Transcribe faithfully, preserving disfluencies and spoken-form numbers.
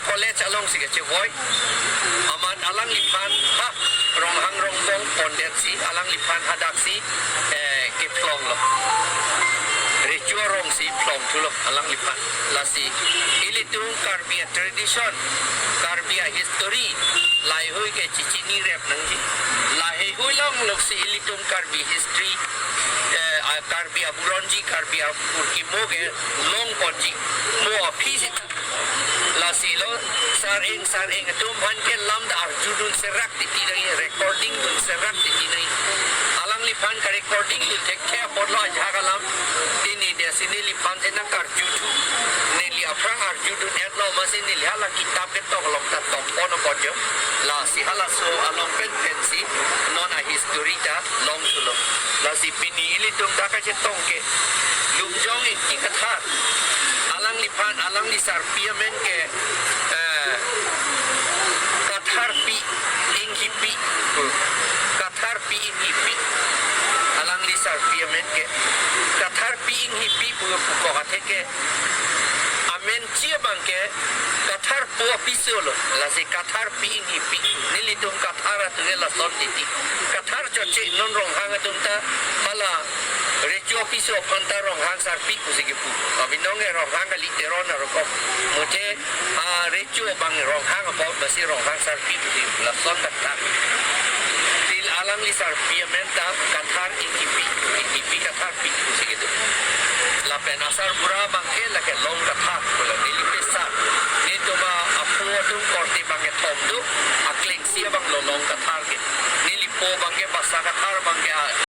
College alongsi kachevoi. Amat alangliphan ha Ronghang Rongbong pondetsi alangliphan hadaksi, eh, kephlonglo. Recho arongsi phlongthulo alangliphan. Lasi ilitum Karbi a-tradition, Karbi a-history, laheihui ke chichinirep nangji. Laheihui along loksi ilitum Karbi history, eh, a-, Karbi aburonji, Karbi apurkimo ke longponji. Mo aphi sita. Lasilo, sareng, sareng atum aphan ke lamda arjudun serak titi nangji, recording dun serak titi nangji. Alangliphan ka-recording dun thekthe apotlo ajahak alam. Pini dia si neliphan si nangkarjuthu. Neli aphrang arjudun-etlo, masi neli hala kitap ketok along ta tokpon apot jo. Lasi halaso along penpensi non a-history ta longthulo. Lasi pini ilitum ta kachetong ke Lumjong Ingti Kathar. Alangliphan, alangli sarpi amen ke, eh, Katharpi Inghipi. Katharpi Inghipi. Alangli sarpi amen ke Katharpi Inghipi pu, pukok athe ke amen chi abang ke Katharpo apiso lo. Lasi Katharpi Inghipi. Nelitum Kathar atum ke lason titi. Kathar chotche non Ronghang atum ta hala Recho apiso aphan ta Ronghang sarpi pusi kepu. Abinong ke Ronghang kali, Teron arokok. Muthe, ah, Recho abang Ronghang apot, masi Ronghang sarpi pusi lason Kathar. Til alangli sarpi amen ta Kathar Inghipi, Inghipi Katharpi pusi kedo. Lapen asarbura abang ke lake Long Kathar, pu la neli pesa. Netum aphu atum korte abang kethom do, aklengsi abang lo Long Kathar ke. Nelipo abang ke Basa Kathar abang ke, ah,